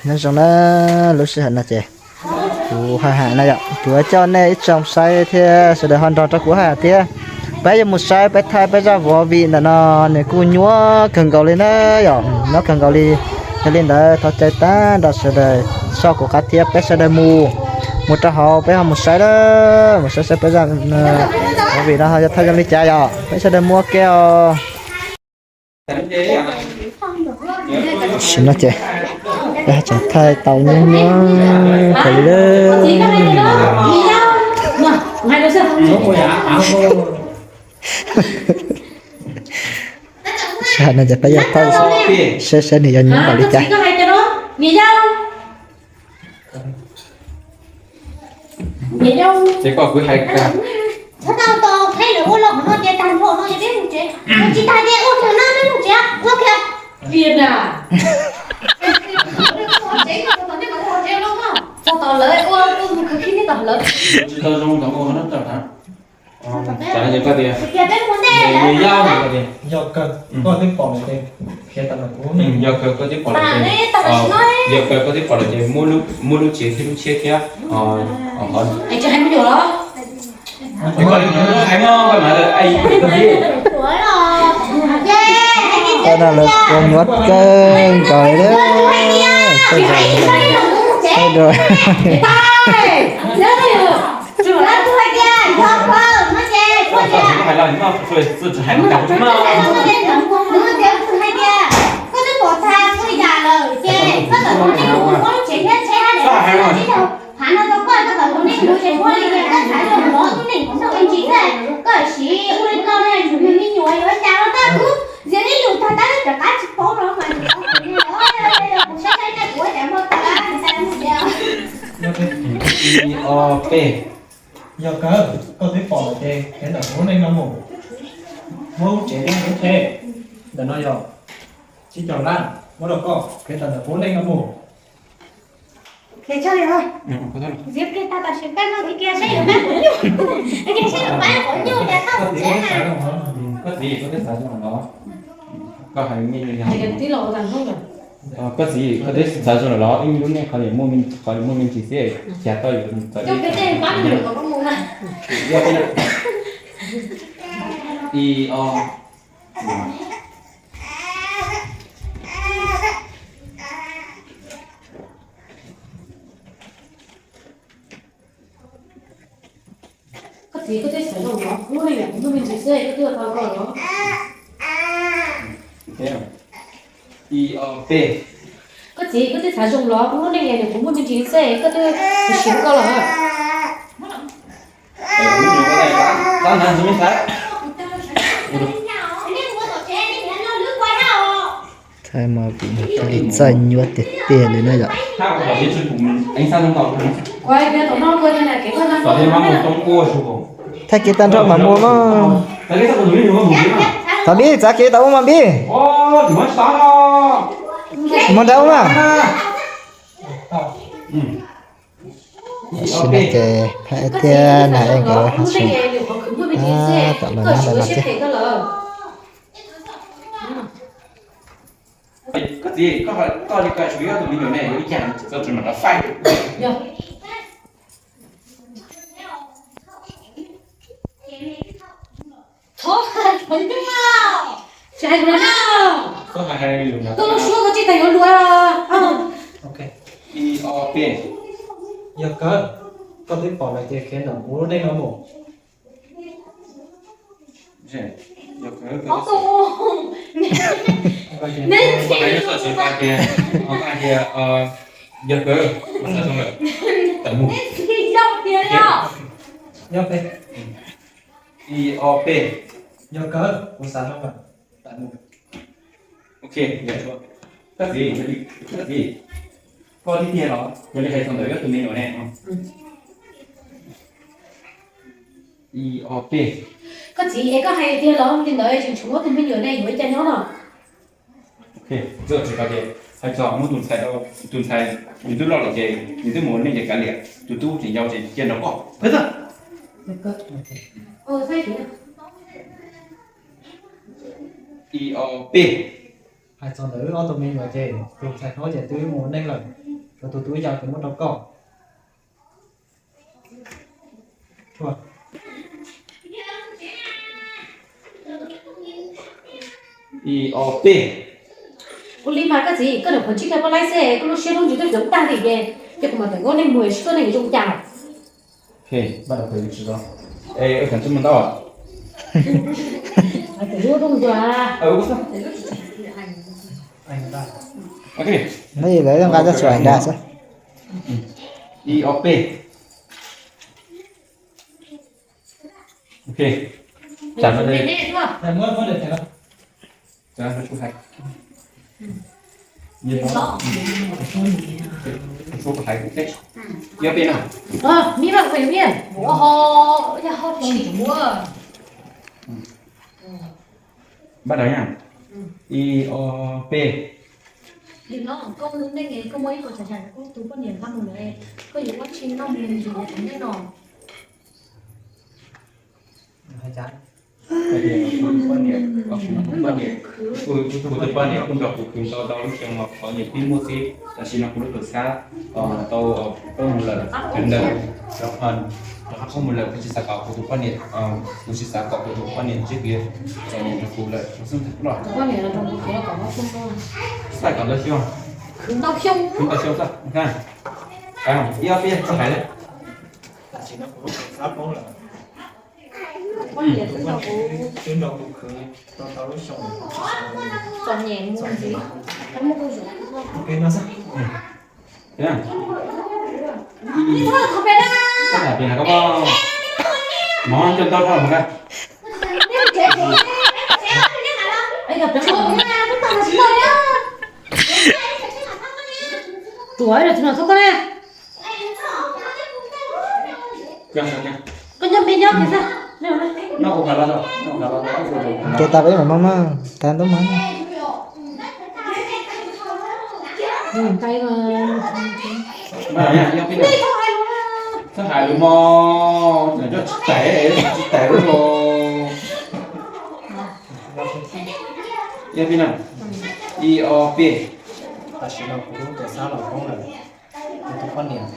Nyob zoo na, lub sij hawm no ces kuv haj yam no yom, kuv coj nej ib tsoom saib thiab sawv daws ho nrog rau kuv haj yam thiab. Peb yuav mus saib peb thaij peb zaj vov vim ntawm no, nws kuj nyuaj kawg nkaus li na yom, nyuaj kawg nkaus li. Yog li ntawd thov caw tag nrho sawv daws soj kuv qab thiab peb sawv daws mus, mus rau hauv peb ho mus saib na, mus saib saib peb zaj vov vim no ho yuav thaij zoo li cas yom, peb sawv daws mus ua ke os. Tam sim no ces peb tseem thaij tau nyuaj nyuaj kawg li lawm. Sij hawm no ces peb yuav thaij saib saib nws yuav nyuaj npaum li cas. Ces koj kuv hais kag. Tsis tau zoo tau ua no rau hauv. Cas ces koj tias, yog kawg koj twb pom lawm ces, yog kawg koj twb pom lawm ces, yog kawg koj twb pom lawm ces muab lub tsev thiab lub tshiab thiab qhov. Koj no lawv ua nyuaj kawg nkaus li. Sawv daws Ib ob peb. Yog kawg koj twb pom lawm ces khiav ntawm kuv lub neej no mus. Muab lub tsev thiab lub tsheb ntawm no yog tsib caug lab muab rau koj, khiav tawm ntawm kuv lub neej no mus. Koj txiv, koj twb xav zoo los? Koj hais me me. Koj txiv, koj twb xav zoo lawm los? Ib lub neej qhov muaj me ntsis xwb, cas koj yuav txawv ib o. Koj txiv, koj twb xav zoo los? Kuv lub neej kuv muaj me ntsis xwb, koj twb tau koj los? Ib ob peb. Koj txiv, koj twb xav zoo los? Kuv lub neej kuv muaj me ntsis xwb, koj twb tsis siv koj los? Thaij movie no thiaj li txaij nyuaj tiag tiag li na yom. Thaij kev tag nrho mam mus no. Thaum Npib txav kev tau ua mas Npib. Mus nrad ua mas. Tam sim no ces Phaib thiab Nag Ej nkawd ho tseem tab tom los nyob ntawm no thiab. Koj txiv, koj hais koj li ko tsum ib tus me nyuam ne yuav li cas txog tseem mam lawv faib. Tsis hais lus no na. Koj hais lus no. Koj lub suab koj tsis tas yuav lus. Ok. Ib ob peb. Yog kawg koj twb pom lawm ces khiav ntawm kuv lub neej no mus. Yog kawg, txawm tsis hais tias, hais tias, yog kawg, txav zoo lawm, tawm mus. Yog peb. Ib ob peb. Yog kawg, kuv xav zoo lawm, tawm mus. Ok, koj txiv, koj txiv, koj tib tiag los? Yog li hais txog ntawm koj tus me nyuam ne. Ib ob peb. Koj txiv, es koj hais tiag los? Li ntawd tseem tshuav ob tug me nyuam ne yuav li cas nyob no? Ok, tsis hais tias hais txog muab tus ntxhais, tus ntxhais nws twb loj lawm ces nws twb mus ua neej ces kav liam, tus tub tseem yau ces cia nrog koj. Ib ob peb. Hais txog ntawm wb ob tug me nyuam ces tus ntxhais hlob ces twb mus ua neej lawm, tshuav tus tub yau ces muab rau koj. Ib ob peb. Ua li mas koj txiv, koj niam qhuav ntsib koj poj laib xwb, koj lub siab lub ntsws twb txawv tag li ces, ces kuv mam tawm nkauj neeg mus sib tuaj neeg zoo cas. Ej, ua tsaug ntau. Neb lawv nqa txoj tsuas da xwb. Ib ob peb. Ok. Tsam no, tsam no kuv hais, kuv hais kuv teb. Ib ob peb na. Npaj tau na. Ib ob peb. Nim no koj lub neej koj muaj ib qho tshais tshais koj tus poj niam nqa mus lawm, koj yuav ua tsi noj mus ntxuav tus neej no? Kuv tus poj niam, kuv tus poj niam kuj nrog kuv khwv tau ntau lub xyoo los qhov niam tij muaj txib, tam sim no kuv lub tuam txhab tau poob mus lawm, rov qab poob mus lawm, kuv tsis xav kom kuv tus poj niam, kuv tsis xav kom kuv tus poj niam ntsib kev txom nyem nrog kuv lawm. Xav kom ntau xyoo, ntau xyoo xwb. Ib ob peb tsis hais lawm. Txom nyem mus ntxiv. Mov coj tau rau mus. Ruam, tsis no txhob koj na. Koj nyob me nyob kiag xwb. Ces tas peb mam maj maj, tas ntuj mas. Txhob hais lus mog, tsis tais, tsis tais lub los. Ib peb na, ib ob peb. Tam sim no kuv lub tuam txhab los poob lawm, kuv tus poj niam,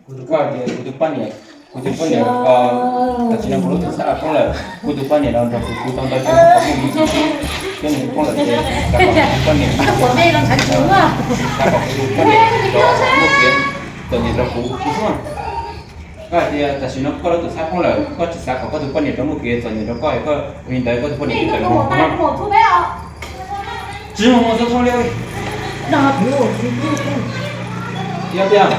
kuv tus poj niam, kuv tus poj niam, tam sim no kuv lub tuam txhab los poob lawm, kuv tus poj niam los nrog kuv khwv tau ntau xyoo, qhov muaj me ntsis, thiab nws poob lawm ces xav kom kuv tus poj niam, xav kom kuv tus poj niam rov muaj kev txom nyem rau kuv, kuv xub. Koj hais tias tam sim no koj lub tuam txhab poob lawm, koj tsis xav kom koj tus poj niam rov muaj kev txom nyem rau koj, koj ua li ntawd koj tus poj niam tsis tawm mus no. Tsis mus mus txhob li. Ib ob peb.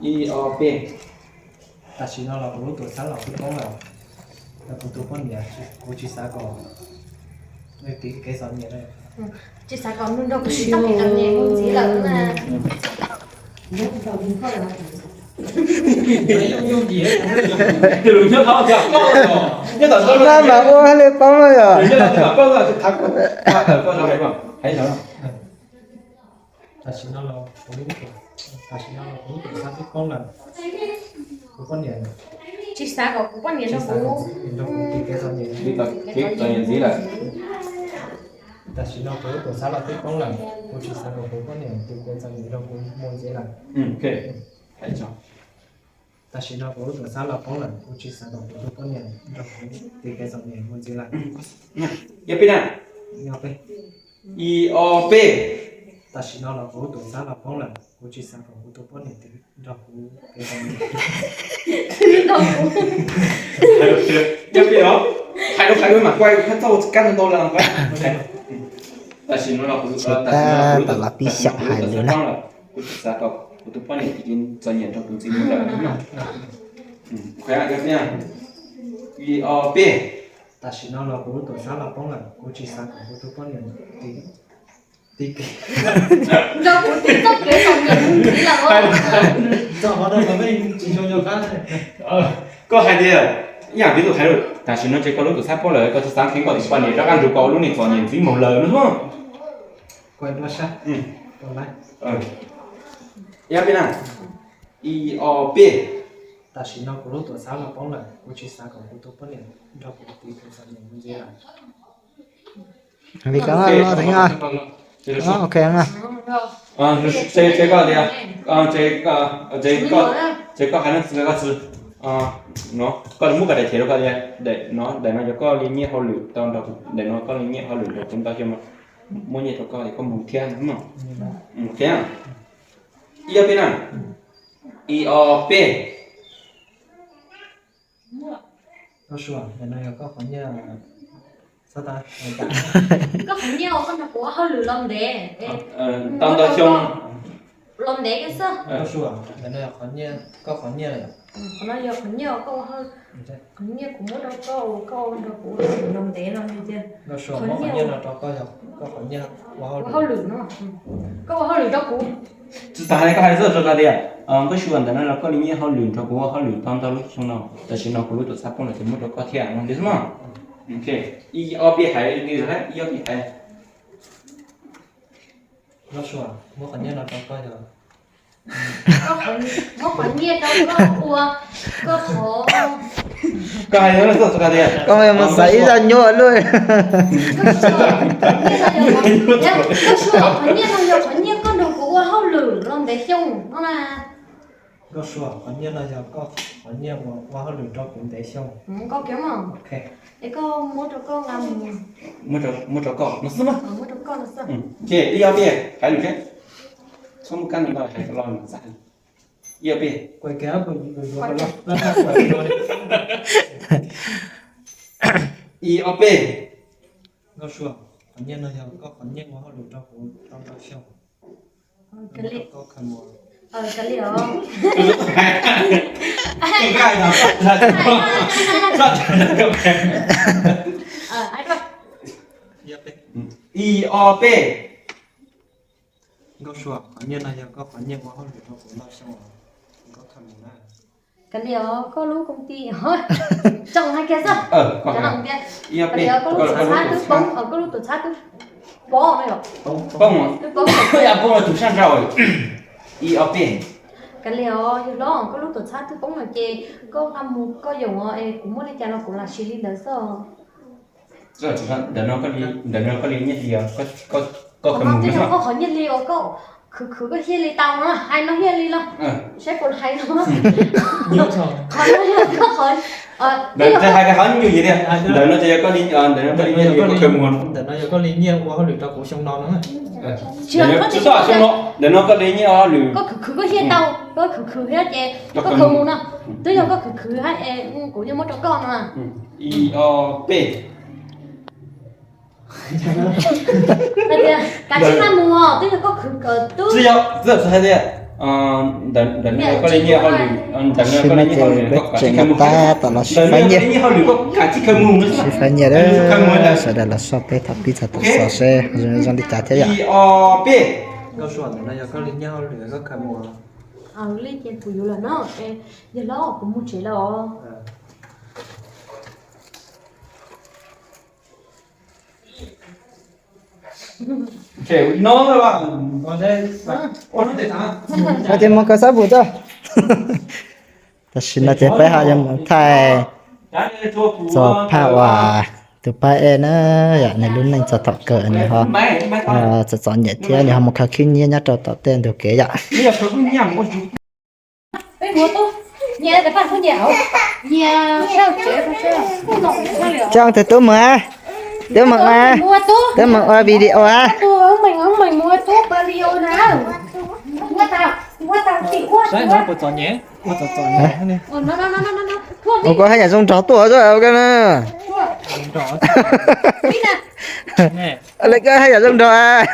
Ib ob peb. Tam sim no los kuv lub tuam txhab los kuj poob lawm, kuv tus poj niam, kuv tsis xav kom nws tiv kev txom nyem, tsis xav kom nws nrog kuv tiv txoj kev txom nyem mus ntxiv lawm na. Mas ua hais li poob yom. Tam sim no los kuv lub tuam, tam sim no los kuv lub tuam txhab twb poob lawm, kuv poj niam, tsis xav kom kuv poj niam nrog kuv tiv kev txom nyem, tiv kev txom nyem ntxiv lawm. Tam sim no kuv lub tuam txhab los twb poob lawm, kuv tsis xav kom kuv poj niam tiv kev txom nyem nrog kuv mus ntxiv lawm. Tam sim no kuv lub tuam txhab los poob lawm, kuv tsis xav kom kuv tus poj niam nrog kuv tiv kev txom nyem mus ntxiv lawm. Ib ob peb. Tam sim no los kuv lub tuam txhab los poob lawm, kuv tsis xav kom kuv tus poj niam tiv nrog kuv kev txom nyem. Ib ob peb os. Hais rau hais rau mas kuv hais txoj kab ntau ntau lawm. Tam sim no los kuv, tam sim no kuv lub tuam txhab los poob lawm, kuv tsis xav kom kuv tus poj niam tiv kev txom nyem nrog kuv ntxiv mus lawm. Ib ob peb. Tam sim no los kuv lub tuam txhab los poob lawm, kuv tsis xav kom kuv tus poj niam tiv, tiv kev, nrog kuv tiv txoj kev txom nyem mus ntxiv lawm. Koj hais tias, ib yam li kuv hais lawm, tam sim no ces koj lub tuam txhab poob lawm, koj tsis xav kheev kom tus poj niam rov qab nrog koj ua lub neej txom nyem ntxiv mus lawm no. Ib ob peb na. Ib ob peb. Tam sim no kuv lub tuam txhab los poob lawm, kuv tsis xav kom kuv tus poj niam nrog kuv tiv tus txom nyem mus ntxiv lawm. Li ko, ok na. Tsev koj tias, tsev koj hais no txi koj txi, no koj muab koj daim chev rau koj tias, no daim no yog koj li nyiaj hauj lwm tau nrog, daim no koj li nyiaj hauj lwm nrog kuv ntau xyoo, muab nyiaj rau koj es koj mus thiab no. Mus thiab. Ib ob peb na. Ib ob peb. Koj suav, daim no yog koj qhov nyiaj, koj qhov nyiaj uas koj nrog kuv ua hauj lwm los ntev tau ntau xyoo los ntev kiag xwb. Koj suav, daim no yog qhov nyiaj, koj qhov nyiaj lawm. Qhov no yog qhov nyiaj uas koj ua hauj, qhov nyiaj kuv muab rau koj uas koj nrog kuv ua hauj lwm los ntev no tiag. Koj suav, muab qhov nyiaj no rau koj, yog koj qhov nyiaj ua hauj lwm no. Koj ua hauj lwm rau kuv. Tsis tas li koj hais txog tias, koj suav, ntawm no los koj li nyiaj hauj lwm nrog kuv ua hauj lwm tau ntau lub xyoo no, tam sim no kuv lub tuam txhab poob lawm ces muab rau koj thiab no li xwb no. Ib ob peb hais li, ib ob peb hais. Koj suav, muab qhov nyiaj no rau koj, yog muab qhov nyiaj rau koj ua, koj qhov, koj hais txog tias, koj mus xaiv ib zaj nyuaj luaj. Koj suav, qhov nyiaj no yog qhov nyiaj koj nrog kuv ua hauj lwm los ntev xyoo no na. Koj suav, qhov nyiaj no yog koj qhov nyiaj uas ua hauj lwm rau kuv ntev xyoo. Koj kiv mas. Es koj muab rau koj nqa mus. Muab rau koj no xwb mas. Muab rau koj no xwb. Ces ib ob peb hais lus seb, txhob muab kab no hais los txaj. Ib ob peb. Ib ob peb. Koj suav, qhov nyiaj no yog koj qhov nyiaj ua hauj lwm rau kuv tau ntau xyoo. Koj li os. Ib ob peb. Nkauj Sua, qhov nyiaj no yog koj qhov nyiaj ua hauj lwm rau kuv ntau xyoo, koj khaws mus na. Kav liam os, koj lub koom tis, tsoom hais kiag xwb. Kav liam os, koj lub tuam txhab twb poob, koj lub tuam txhab twb poob, poob, twb poob, poob tus sab nraud. Ib ob peb. Kav liam os, yawg hlob, koj lub tuam txhab twb poob lawm ces koj nqa mus koj yoom os, es kuv muaj li cas los kuv lam siv li ntawd xwb. Ntawm no koj li nyiaj hli, koj khaws mus, twb yog koj qhov nyiaj hli uas koj khwv khwv koj thiaj li tau no, hais no thiaj li los, saib puas hais no. Qhov no yog koj qhov, ntawm no ces yog koj li, ntawm no koj li nyiaj hli koj khaws mus, ntawm no yog koj li nyiaj ua hauj lwm rau kuv xyoo no no. Ntawm no koj li nyiaj ua hauj lwm, koj khwv khwv koj thiaj tau, koj khwv khwv thiab ces koj khaws mus no. Twb yog koj khwv khwv thiab es kuv yeej muab rau koj no. Ib ob peb. Kav tsij nqa mus, twb yog koj khwv khwv twb. Ntawm no koj li nyiaj hauj lwm, ntawm no koj li nyiaj hauj lwm, koj kav tsij khaws mus, tab tom los sib faib nyiaj, sib faib nyiaj, sawv daws los soj peb thaum pib txog thaum xaus seb zoo li cas thiab yom. Ib ob peb. Nkauj Sua, ntawm no yog koj li nyiaj hauj lwm koj khaws mus. Li ces kuv yuav lawm no, yawg hlob, kuv mus tsev lawm os. Ces mus kawg xab pum tso. Tam sim no ces peb ho yuav mus thaij txog phaj uas tus pab Ej na, yom, nws lub neej txog thaum kawg nws ho txom txom nyem thiab nws ho mus khaws khib nyiab nyob rau tom tej ntug kev yom. Coj tus tub mus, tub mus ua video a. Ua koj haj yam zoo nraug tuaj xwb na. Lawv koj haj yam zoo nraug a.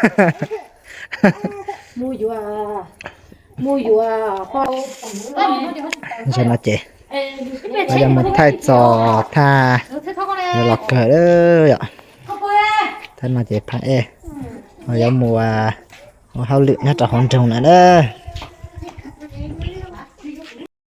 Ntawm no ces yuav mus thaij txog thaj los kawg yom. Thaj no ces phaj Ej yuav mus ua hauj lwm nyob rau hauv nroog lawm na.